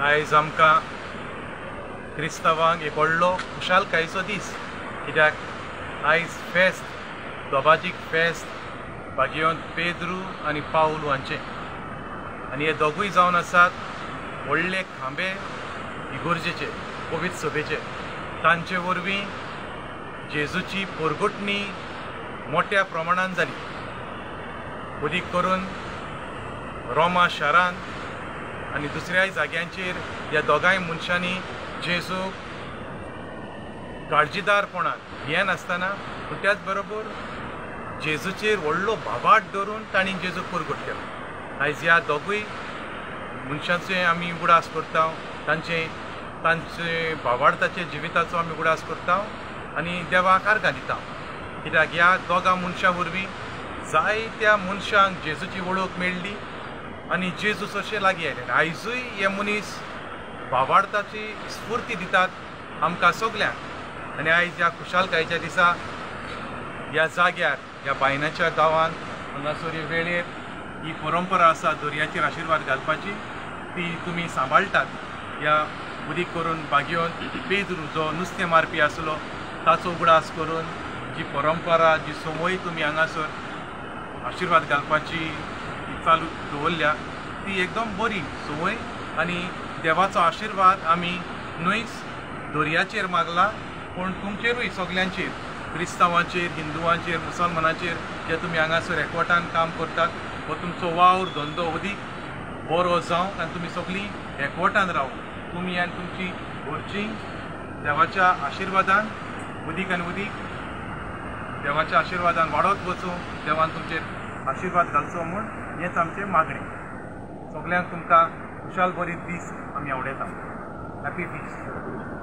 आयज आमकां क्रिस्तांवांक एक व्हडलो खुशालकायेचो दीस, कित्याक आयज फेस्त, दोबाजीक फेस्त भाग्यवंत पेद्रू आनी पावलू हांचें. आनी हे दोगूय जावन आसात व्हडले खांबे इगोर्जेचे, पवित्र सभेचे. तांचे वरवीं जेजूची पोरगुटणी मोठ्या प्रमाणान जाली. अदीक करून रोमा शारांत आनी दुसऱ्याय जाग्यांचेर ह्या दोगांय मनशांनी जेजूक काळजीदारपणान भियेनासतना पूण त्याच बरोबर जेजूचेर व्हडलो भावार्थ धरून तांणी जेजूक परगट केलो. आयज ह्या दोगूय मनशांचे आमी उगडास करता, तांचे तांचे भावार्थाचे जिविताचो आमी उगडास करता आनी देवाक आर्गां दिता, कित्याक ह्या दोगां मनशां वरवीं जायत्या मनशांक जेजूची वळख मेळ्ळी आनी जेजू अशें लागीं आयले. आयजूय हे मनीस भावार्थाची स्फूर्ती दितात आमकां सगल्यांक. आनी आयज ह्या खुशालकायेच्या दिसा ह्या जाग्यार, ह्या बायनाच्या गांवांत हांगासर हे वेळेर ही परंपरा आसा दर्याचेर आशिर्वाद घालपाची, ती तुमी सांबाळटात. ह्या उदीक करून भाग्यवंत पेद्रू जो नुस्तें मारपी आसलो ताचो उगडास करून जी परंपरा, जी संवय तुमी हांगासर आशिर्वाद घालपाची चालू दवरल्या ती एकदम बरी संवय. आनी देवाचो आशिर्वाद आमी न्हयच दर्याचेर मागला पूण तुमचेरूय, सगल्यांचेर, क्रिस्तांवांचेर, हिंदुवांचेर, मुसलमानांचेर जे तुमी हांगासर एकवटान काम करतात हो तुमचो वावर धंदो अदीक बरो जावं आनी तुमी सगळीं एकवटान रावूं. तुमी आनी तुमची घरचीं देवाच्या आशिर्वादान अदीक आनी अदीक देवाच्या आशिर्वादान वाडत वचूं, देवान तुमचेर आशिर्वाद घालचो म्हूण हेंच आमचें मागणें. सगल्यांक तुमकां खुशाल बरी दीस आमी आवडयता. Happy feast.